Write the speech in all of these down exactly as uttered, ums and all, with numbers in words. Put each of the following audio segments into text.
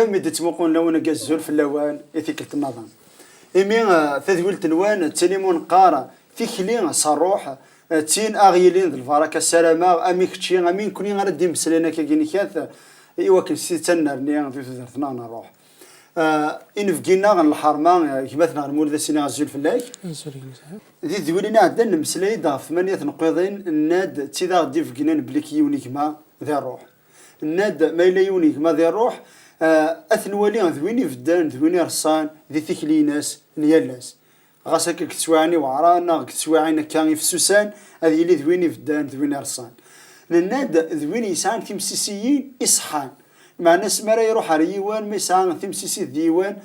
Mi d-ttmuqulen lawan-agi, azul fell-awen i tikkelt nniḍen. Imi, eh, tadwilt-nwen d tin imu neqqar tikli s ṛṛuḥ, eh, d tin aɣ-yilin d lbaraka. Ssarameɣ, ami kečči, ami nekni ara d-imeslayen akkagi nikat, i wakken s tidet ad nerni di tudert-nneɣ n ṛṛuḥ. Eh, inebgi-nneɣ n lḥerma, eh, gma-tneɣ Lmulud, ad s-iniɣ azul fell-ak. Azul gma-tneɣ. Di tedwilin iɛeddan, nemmeslay-d ɣef tmanya tneqqiḍin, nenna-d d tid aɣ-d-ibegnen belli k-, yiwen igma di ṛṛuḥ. Nenna-d ma yella yiwen igma di ṛṛuḥ, eh, ad t-nwali d win ibeddan, d win ireṣṣan di tikli-ines n yal ass. Ɣas akka deg teswiɛin iweɛṛen neɣ deg teswiɛin akka ifsusan, ad yili d win ibeddan, d win ireṣṣan. Nenna-d d win yesɛan timsisiyin iṣeḥḥan. Meɛna asmi ara iṛuḥ ar yiwen, ma yesɛa timsisit d yiwen,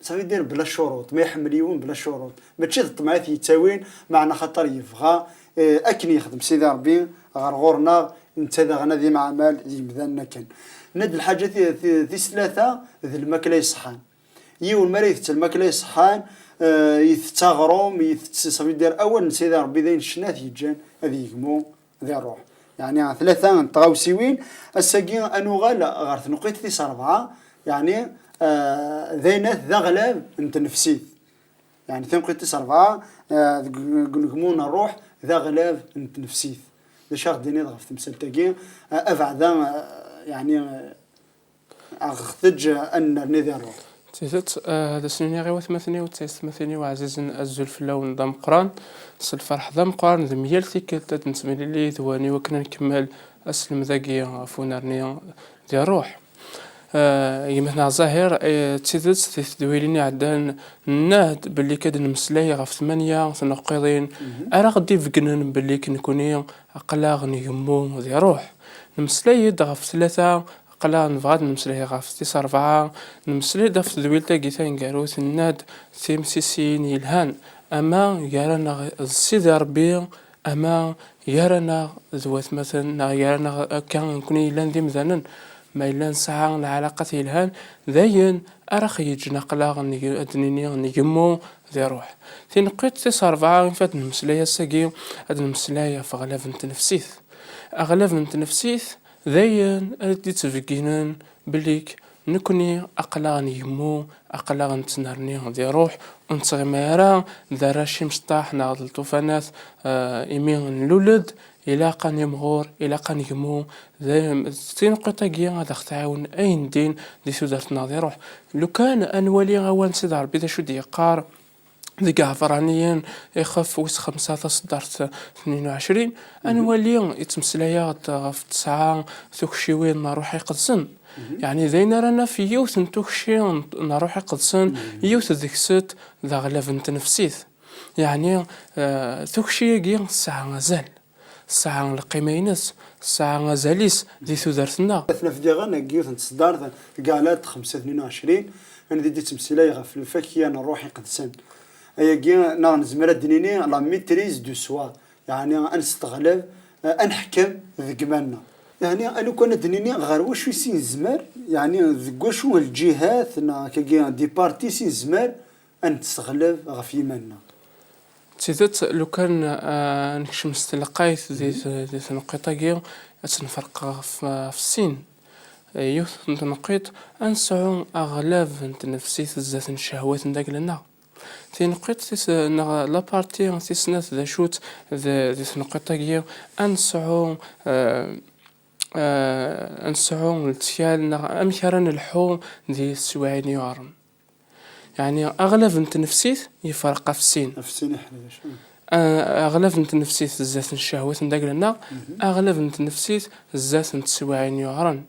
ça veut dire bla ccuruṭ, ma iḥemmel yiwen bla ccuruṭ. Mačči d ṭṭmeɛ i t-yettawin, meɛna xaṭer yebɣa, eh, akken yexdem Sidi Ṛebbi ɣer ɣur-neɣ, netta daɣen ad imɛamal d yemdanen akken. Nenna-d lḥaǧa ti-, ti-, tis tlata, d lmakla iṣeḥḥan. Yiwen mi ara itett lmakla iṣeḥḥan, eh, itett aɣrum, itett, ça veut dire awal n Sidi Ṛebbi d ayen ccna t-yeǧǧan ad yegmu di ṛṛuḥ. Yeɛni tlata n tɣawsiwin, ass-agi ad nuɣal ɣer tneqqiṭ tis ṛebɛa, yeɛni, eh, d ayen at d aɣlab n tnefsit. Yeɛni taneqqiṭ tis ṛebɛa, eh, deg, deg unegmu n ṛṛuḥ d aɣlab n tnefsit. D acu ara ɣ-d-tiniḍ ɣef temsalt-agi, eh, abeɛda, eh, yeɛni, eh, aɣ-teǧǧ ad nerni di ṛṛuḥ. D tidet, eh, ad as-iniɣ i watmaten-iw d taysetmatin-iw ɛzizen, azul fell-awen d ameqqran, s lferḥ d ameqqran, d myal tikkelt ad nettemlili d wani wakken ad nkemmel aselmed-agi ɣef unerni di ṛṛuḥ. Eh, gma-tneɣ Zahir, eh, d tidet, di tedwilin iɛeddan, nenna-d belli kad nemmeslay ɣef tmanya tneqqiḍin ara ɣ-d-ibegnen belli k-, nekni aql-aɣ ngemmu di ṛṛuḥ. Nemmeslay-d ɣef tlata, aql-aɣ nebɣa ad nemmeslay ɣef tis ṛebɛa, nemmeslay-d ɣef tedwilt-agi taneggarut, nenna-d timsisin yelhan, ama gar-aneɣ d Sidi Ṛebbi, ama gar-aneɣ d watmaten, neɣ gar-aneɣ akka nekni yellan d imdanen, ma yella nesɛa lɛalaqat yelhan, d ayen ara ɣ-yeǧǧen aql-aɣ neg-, ad d-nini ngemmu di ṛṛuḥ. Tineqqiṭ tis ṛebɛa i ad nemmeslay ass-agi, ad nemmeslay ɣef aɣlab n tnefsit. Aɣlab n tnefsit d ayen ara d-ittbegginen belli nekni aql-aɣ ngemmu, aql-aɣ nettnerni di ṛṛuḥ, ur nettɣimi ara d arrac imecṭaḥ neɣ d lṭufanat, eh, imi nlul-d, ilaq ad nimɣur, ilaq ad negmu. D, d tineqqiṭ-agi ad aɣ-tɛiwen ayen din di tudert-nneɣ di ṛṛuḥ. Lukan ad nwali awal n Sidi Ṛebbi d acu d-yeqqar, deg Iɛebṛaniyen, ixef wis xemsa, taṣeddart tnin u ɛecrin, ad nwali yettmeslay-aɣ-d ɣef tesɛa tukciwin n Ṛṛuḥ Iqedsen. Yeɛni d ayen ara naf, yiwet n tukci n, n Ṛṛuḥ Iqedsen, yiwet deg-sent d aɣlab n tnefsit. Yeɛni, eh, tukci-agi tesɛa azal. Tesɛa lqima-ines, tesɛa azal-is di tudert-nneɣ. Ad t-naf diɣen deg yiwet n tseddart, deg Ɛlal xemsa tnin u ɛecrin, anda i d-yettmeslay ɣef lfakya n Ṛṛuḥ Iqedsen. Ayagi, neɣ nezmer ad d-nini la maîtrise du soi, yeɛni ad nesteɣleb, ad neḥkem deg iman-nneɣ. Yeɛni, a lukan ad d-nini ɣer wacu i s-nezmer, yeɛni deg wacu n lǧihat neɣ akkagi des parties i s-nezmer ad nesseɣleb ɣef yiman-nneɣ. D tidet, lukan, ah, nekcem s telqayt di t-, di tneqqiṭ-agi, ad tt-nferq ɣef, ɣef sin. Eh, yiwet n tneqqiṭ, ad nesɛu aɣlab n tnefsit zdat n ccehwat n dagla-nneɣ. Tineqqiṭ tis-, neɣ la partie tis snat d acu-tt d-, di tneqqiṭ-agi, ad nesɛu, eh, eh, ad nesɛu lettkal neɣ amek ara nelḥu di teswiɛin yuɛren. Yeɛni, aɣlab n tnefsit yefreq ɣef sin. Ɣef sin iḥrec. Ah, aɣlab n tnefsit zdat n ccehwat n dagla-nneɣ, aɣlab n tnefsit zdat n teswiɛin yuɛren.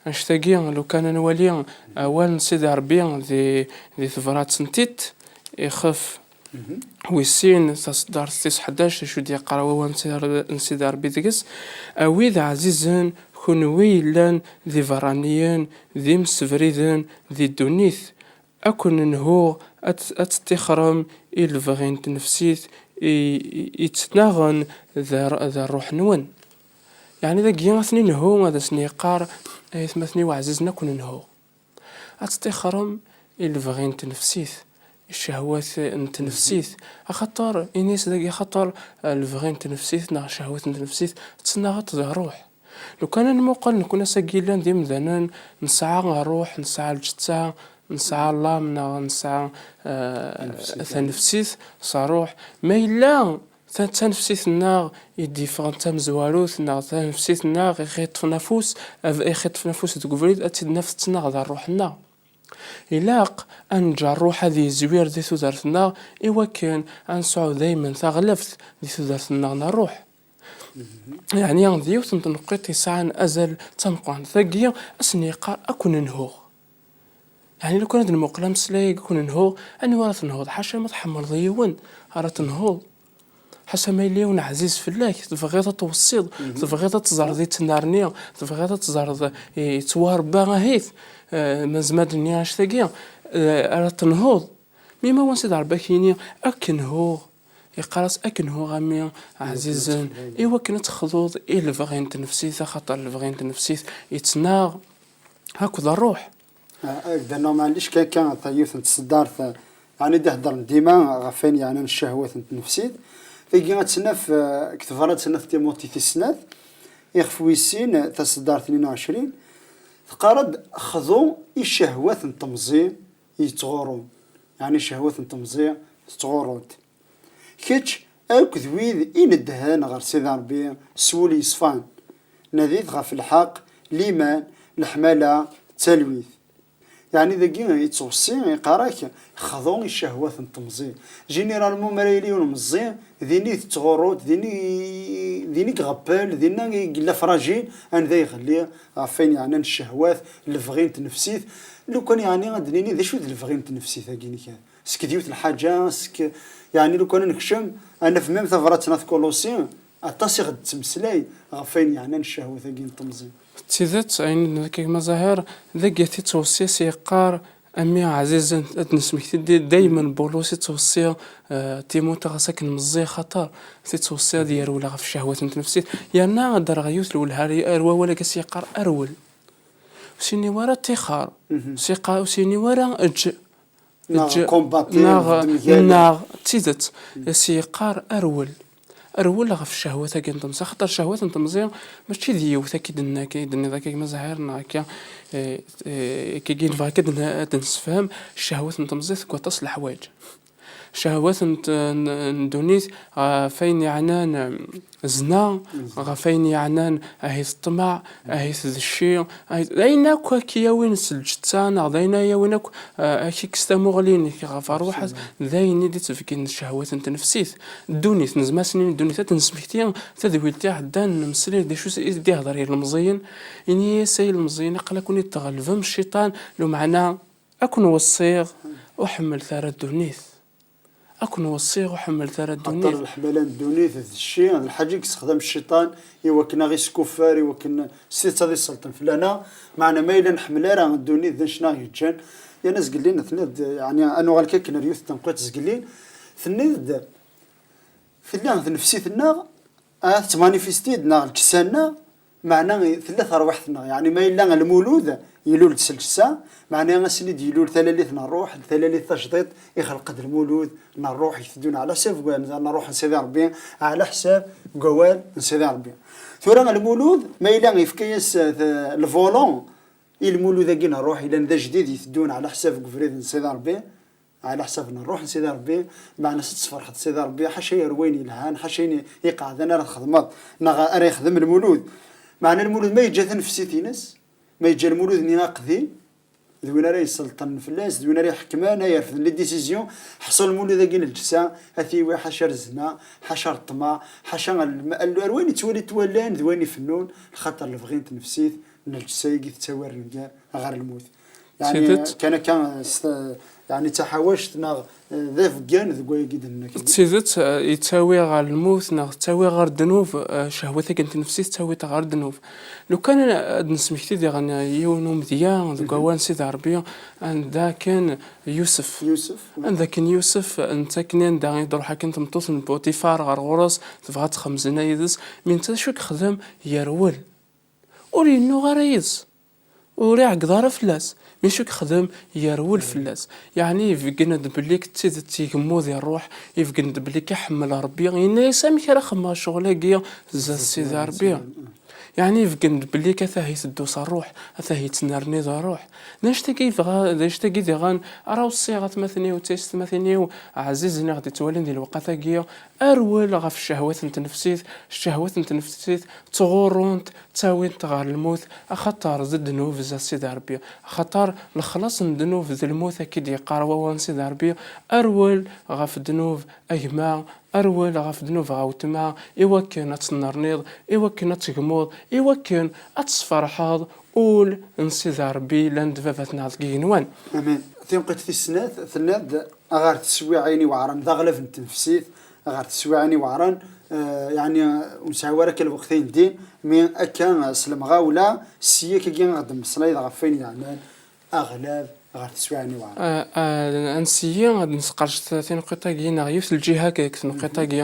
Annect-agi, lukan ad nwali awal n Sidi Ṛebbi di, di tebrat n Tit, ixef wis sin, taṣeddart tis ḥdac, acu d-yeqqar wawal n Sidi Ṛebbi, n Sidi Ṛebbi deg-s: A wid ɛzizen, kunwi yellan d ibeṛṛaniyen, d imsebriden di ddunit, ad ken-nhu ad, ad teṭṭixrem i lebɣi n tnefsit i, i, i ttnaɣen d, d ṛṛuḥ-nwen. Yeɛni dagi ad ten-inhu, ad asen-yeqqar, ay atmaten-iw ɛzizen, ad ken-nhu. Ad teṭṭixrem i lebɣi n tnefsit, i ccehwat n tnefsit. Axaṭer, ini-as dagi, axaṭer, eh, lebɣi n tnefsit neɣ ccehwat n tnefsit ttnaɣent d ṛṛuḥ. Lukan ad nmuqel nekkni ass-agi yellan d imdanen, nesɛa ṛṛuḥ, nesɛa lǧetta, nesɛa lam, neɣ nesɛa, eh, tanefsit s ṛṛuḥ. Ma yella ta-, d tanefsit-nneɣ i d-yeffɣen d tamezwarut, neɣ d tanefsit-nneɣ i ɣ-iṭṭfen afus, av-, i ɣ-iṭṭfen afus deg ubrid, ad tt-id-naf tettnaɣ d ṛṛuḥ-nneɣ. Ilaq ad neǧǧ ṛṛuḥ ad yezwir di tudert-nneɣ, i wakken ad nesɛu daymen taɣlabt di tudert-nneɣ n ṛṛuḥ. Yeɛni d yiwet n tneqqiṭ yesɛan azal d tameqqrant. Tagi, ad sen-yeqqar ad ken-nhuɣ. Yeɛni lukan ad nmuqel ameslay-agi, ad ken-nhuɣ, anwa ara tenhuḍ? Ḥaca ma tḥemmleḍ yiwen ara tenhuḍ. Ḥaca ma yella yiwen ɛziz fell-ak, tebɣiḍ ad t-tweṣṣiḍ, tebɣiḍ ad teẓreḍ yettnerni, tebɣiḍ ad teẓreḍ yettwarebba ahit, eh, ma nezmer ad d-nini annect-agi, eh, ara tenhuḍ. Mi ma wansi d Ṛebbi ad k-yini ad k-nhuɣ, yeqqar-as ad k-nhuɣ a mmi ɛzizen, i wakken ad texḍuḍ i lebɣi n tnefsit, axaṭer lebɣi n tnefsit yettnaɣ akked ṛṛuḥ. Ah, ak-d-rnuɣ, maɛlic, kan, kan, ta yiwet n tseddart, ah, yeɛni d-iheddren dima ɣef wayen yeɛnan ccehwat n tnefsit. Tagi ad tt-naf, ah, deg tebrat n At Timuti tis snat, ixef wis sin, taseddart tnin u ɛecrin, teqqar-d: "Xḍu i ccehwat n temẓi yettɣurrun." Yeɛni ccehwat n temẓi tettɣurru-d. Kečč akked wid ineddhen ɣer Sidi Ṛebbi s wul yeṣfan, nadit ɣef lḥeqq, liman, leḥmala, d talwit. Yeɛni dagi yettweṣṣi, yeqqar-ak xḍu i ccehwat n temẓi. Généralement, mi ara yili yiwen meẓẓi, din i tettɣurru-d, din i, din i iɣeppel, dinna i yella fragile, anda iɣelli ɣef wayen yeɛnan ccehwat, lebɣi n tnefsit. Lukan yeɛni ad d-nini d acu d lebɣi n tnefsit-agi-inek? Seg d yiwet lḥaǧa, seg, yeɛni lukan ad nekcem, ad naf même tabrat n At Kulusi, aṭas i ɣ-d-tettmeslay ɣef wayen yeɛnan ccehwat-agi n temẓi. D tidet, ayen i d-nenna akka gma Zahir, dagi tittweṣṣi-s yeqqar, a mmi ɛzizen, ad d-nesmekti di-, daymen Bulus ittweṣṣi, eh, Timuti ɣas akken meẓẓi, axaṭer tittweṣṣi ad yerwel ɣef ccehwat n tnefsit. Yerna ad d-rreɣ yiwet lwelha ar, ar wawal-agi s yeqqar arwel. Ur s-yini wara ṭixer, s yeqqar, ur s-yini wara eǧǧ, neɣ eǧǧ, combattre, neɣ, d mgal, neɣ d tidet, s yeqqar arwel. Arwel ɣef ccehwat-agi n temẓi, axaṭer ccehwat n temẓi mačči d yiwet akka i d-nenna, akka i d-tenniḍ akka gma Zahir, neɣ akka, eh, eh, akka i nebɣa akka ad n-, ad d-nessefhem, ccehwat n temẓi teg waṭas n leḥwayeǧ. Ccehwat n t-, n, n ddunit, ɣef ayen yeɛnan, em, zna, ɣef ayen yeɛnan ahit ṭṭmeɛ, ahit d cci, ahit d ayen akk ad k-yawin s lǧetta, neɣ d ayen ad yawin akk, eh, ad k-ikkes tamuɣli-inek ɣef ṛṛuḥ, d ayen i d-ittbegginnen ccehwat n tnefsit. Ddunit, nezmer ad s-nini ddunit, ad d-nesmekti tadwilt iɛeddan, nemmeslay d acu i d-ihder i yilmeẓyen, ini-as ay ilmeẓyen, aql-aken i d-tɣelbem cciṭan, lameɛna ad ken-weṣṣiɣ, ur ḥemmlet ara ddunit. Ad ken-weṣṣiɣ, ur ḥemmlet ara ddunit. Axaṭer leḥmala n ddunit d cci, d lḥaǧa i yessexdam cciṭan i wakken ad ɣ-iskuffer, i wakken s tidet ad isselṭen fell-aneɣ. Meɛna ma yella nḥemmel ara ddunit, d anect-nneɣ yeǧǧan. Yerna zgelli, tenniḍ-d, yeɛni, ad nuɣal kan ar yiwet n tenqiḍt zgelli, tenniḍ-d, tella tnefsit-nneɣ, ah, tettmanifesti-d, neɣ lǧessa-nneɣ, meɛna tella terwiḥt-nneɣ. Yeɛni ma yella lmulud ilul-d s lǧessa, meɛna ass-nni d-ilul talalit n ṛṛuḥ, talalit tajdiṭ, ixleq-d lmulud n ṛṛuḥ iteddun ɛla ḥsab n ṛṛuḥ n Sidi Ṛebbi, ɛla ḥsab n wawal n Sidi Ṛebbi. Tura lmulud, ma yella yefka-yas, eh, lvolon i lmulud-agi n ṛṛuḥ, yellan d ajdid iteddun ɛla ḥsab n ubrid n Sidi Ṛebbi, ɛla ḥsab n ṛṛuḥ n Sidi Ṛebbi, meɛna s tesferḥeḍ Sidi Ṛebbi, ḥaca ar wayen yelhan, ḥaca ayen iqeɛden ara txedmeḍ, neɣ ara yexdem lmulud. Meɛna lmulud ma yeǧǧa tanefsit-ines, ma yeǧǧa lmulud-nni aqdim, d win ara yesselṭnen fell-as, d win ara iḥekmen, ay irefden les décisions, ḥṣu lmulud-agi n lǧessa, ad t-iwi ḥaca ar zzna, ḥaca ar ṭṭmeɛ, ḥaca ar lm-, ar wayen yettwali-t wallan, d wayen ifennun, lxaṭer lebɣi n tnefsit n lǧessa-agi tettawi ar nnger ɣer lmut. Yeɛni, tidet, kan akka, s-, yeɛni d taḥawact neɣ, eh, d abeggan deg wayagi d-nenna. D tidet, eh, yettawi ɣer lmut neɣ tettawi ɣer ddnub, eh, ccehwat-agi n tnefsit tettawi-t ɣer ddnub. Lukan ad nesmekti diɣen yiwen umedya deg wawal n Sidi Ṛebbi, anda akken Yusef. Yusef, wi. Anda akken Yusef, netta akken anda i d-truḥ akken tmeṭṭut n Putifar ɣer ɣur-s, tebɣa ad txemzen yid-s, mi netta d acu i yexdem? Yerwel. Ur yennuɣ ara yid-s. Ur iɛeggeḍ ara fell-as. Mi acu i yexdem? Yerwel fell-as. Yeɛni ibeggen-d belli d tidet igemmu di ṛṛuḥ, ibeggen-d belli iḥemmel Ṛebbi. Yenna-yas: "Amek ara xedmeɣ ccɣel-agi zdat Sidi Ṛebbi?" Yeɛni, beggen-d belli ata iteddu s ṛṛuḥ, ata yettnerni d ṛṛuḥ. D anect-agi yebɣa, d anect-agi diɣen ara weṣṣiɣ atmaten-iw d taysetmatin-iw ɛzizen i ɣ-d-ittwalin di lweqt-agi, rwel ɣef ccehwat n tnefsit. Ccehwat n tnefsit ttɣurrunt, ttawint ɣer lmut, axaṭer d ddnub zdat Sidi Ṛebbi. Axaṭer lexlaṣ n ddnub d lmut, akka i d-yeqqar wawal n Sidi Ṛebbi. Rwel ɣef ddnub a gma, rwel ɣef ddnub a weltma, iwakken ad tennerniḍ, iwakken ad tegmuḍ, iwakken ad tesferḥeḍ ul n Sidi Ṛebbi, llan d baba-tneɣ deg igenwan. Amin. Tinqiḍt tis snat, tenniḍ-d ɣer teswiɛin iweɛṛen, d aɣlab n tnefsit, ɣer teswiɛin iweɛṛen, eh, yeɛni, ur nesɛi ara akka lweqt ayendin, mi akka, eh, s lemɣawla, sya akkagi ad ɣ-d-temmeslayeḍ ɣef wayen yeɛnan aɣlab ɣer teswiɛin iweɛṛen. Ah, ah, ad nseyyi ad nesqerc t-, tinqiḍt-agi neɣ yiwet n lǧiha deg tenqiḍt-agi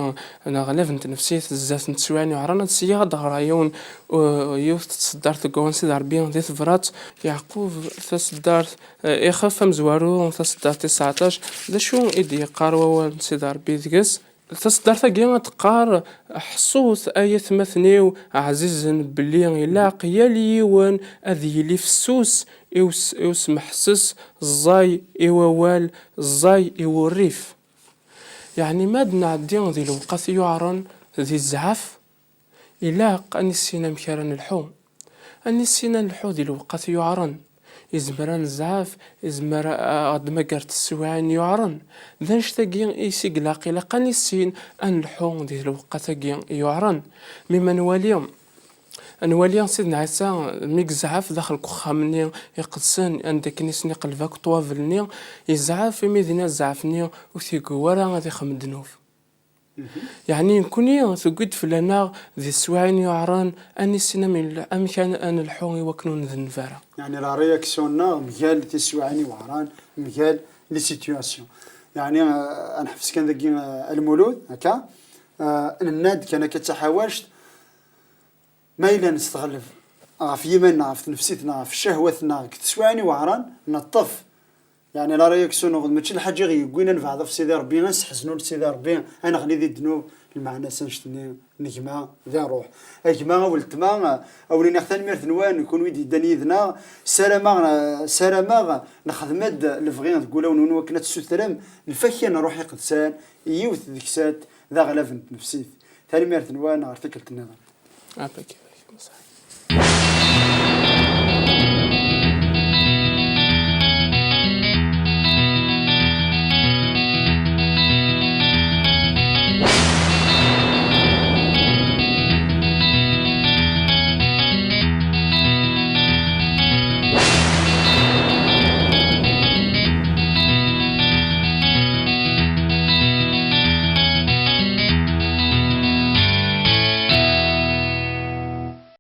n aɣlab n tnefsit zdat n teswiɛin iweɛṛen, ad nseyyi ad d-ɣreɣ yiwen, uh, yiwet n tseddart deg wawal n Sidi Ṛebbi di tebrat Yeɛqub, taseddart, eh, ixef amezwaru, taseddart tis tseɛṭac. D acu i d-yeqqar wawal n Sidi Ṛebbi deg-s? Taseddart-agi ad teqqar: Ḥṣut, ay atmaten-iw ɛzizen, belli ilaq yal yiwen ad yili fessus i us-, i usmeḥses, ẓẓay i wawal, ẓẓay i wurrif. Yeɛni, ma ad nɛeddi di lewqat yuɛren, di zzɛaf, ilaq ad nissin amek ara nelḥu. Ad nissin ad nelḥu di lewqat yuɛren. Izmer ad nezɛef, izmer a-, ad ɣ-d-maggart teswiɛin yuɛren. D annect-agi i s-ilaq, ilaq ad nissin ad nelḥu di lewqat-agi yuɛren. Mi ma nwali, ad nwali Sidna Ɛisa mi yezɛef daxel n uxxam-nni iqedsen, anda akken i sen-iqleb akk ṭwabel-nni, yezɛef imi dinna zzɛaf-nni ur t-yeggu ara ad ixem ddnub. Yeɛni, nekkni tewwi-d fell-aneɣ di teswiɛin yuɛren ad nissin am-, amek ad n-, ad nelḥu i wakken ur ndenneb ara. Yeɛni, la réaction-nneɣ mgal tiswiɛin yuɛren, mgal les situations. Yeɛni, eh, ad neḥbes kan dagi, eh, a Lmulud, akka. Eh, nenna-d kan akka d taḥawact, ma yella nesteɣleb ɣef yiman-nneɣ, ɣef tnefsit-nneɣ, ɣef ccahwat-nneɣ deg teswiɛin iweɛren, neṭṭef. Yeɛni, la réaction n uɣ-, mačči lḥaǧa i ɣ-yewwin ad nebɛed ɣef Sidi Ṛebbi, ad nesseḥzen ul n Sidi Ṛebbi, ad neɣli di ddnub, lmeɛna-s annect-nni n gma di ṛṛuḥ. A gma, a weltma, a wen-iniɣ tanemmirt-nwen, kunwi d-yeddan yid-neɣ, ssarameɣ, ssarameɣ nexdem-d lebɣi deg wulawen-nwen wakken ad tessutrem lfakya n Ṛṛuḥ Iqedsan i yiwet deg-sent d aɣlab n tnefsit. Tanemmirt-nwen, ɣer tikkelt-nniḍen. Abak, abak,